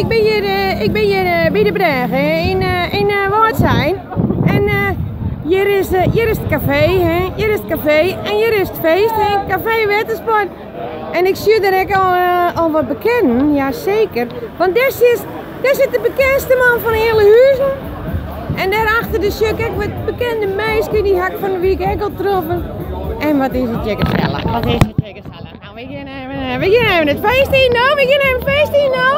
Ik bin hjir, ik bin hjir by de brêge yn yn Wâldsein. En hjir is, hjir is it kafee, hè. Hjir is it kafee en hjir is it feest, hè. Kafee Wettersport. En ik sjoch der ek al, al wat bekenden, ja seker. Want dêr sit, dêr sit de bekendste man fan hiele Huzen. En dêrachter de sjoch ik ek wat bekende minsken, dy ha ik fan de wike ek al troffen. En wat is it hjir gesellich, wat is it hjir gesellich. Nou, we gean even, we gean even it feest yn no, we gean even feest yn no.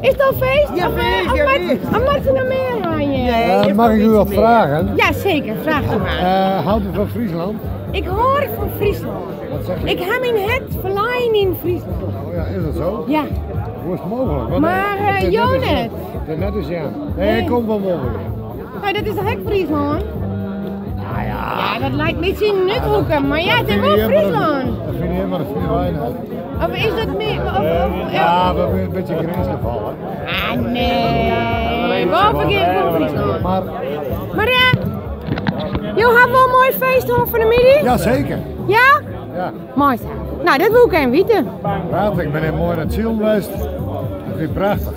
Is it al feest? Ja, Of, feest, of ja, moat, feest. of moat se noch mear ha hjir? Mag ik u wat vragen? Ja, zeker, vraag u maar. Houdt u van Friesland? Ik hâld fan Fryslân. Wat zeg je? Ik ha myn hert ferlern yn Fryslân. Oh ja, is dat zo? Ja. Hoe is het mogelijk? Want, Maar, het is net jou te zien. net. Het is net te zien. Nee, ik kom van Wolvegea. Maar dat is toch ek Fryslân? Nou ja. Ja, dat lijkt me iets in Nuthoeken, maar ja, het is wel Dat vind je, maar Fryslân. Dat vind je, maar dat vinden wij net. Of is dat meer... Of, Ja, we hebben een beetje grensgeval, hè. Ah, nee. Wolvegea is wel Fryslân. Maar, Maar ja, jo ha wol in moai feest hân fan 'e middei? ja, zeker. Ja? Ja. Moai sa. Nou, dat woe ik even witte. Prachtig, ik ben in moai nei it silen west. Dat vind ik prachtich.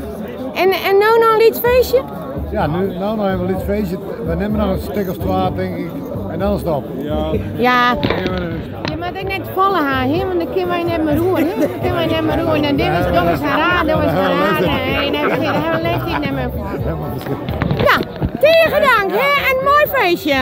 En no noch in lyts feestje? Ja, nu nou nog even een lyts feestje. We nimme noch in stik of twa, tink ik. En dan stop. Ja. Dan gean we nei hûs ta. Je moat ek net folle ha, hè, want dan kinne wy net mear oer. Hè? Dan kinne wy net mear oer. Nou, dit was, dat was raar, dat was raar. Nee, nee, dat hebben we leeftijd net mear. Helemaal verschrikkelijk. Nou, tige dank, hè, en moai feestje.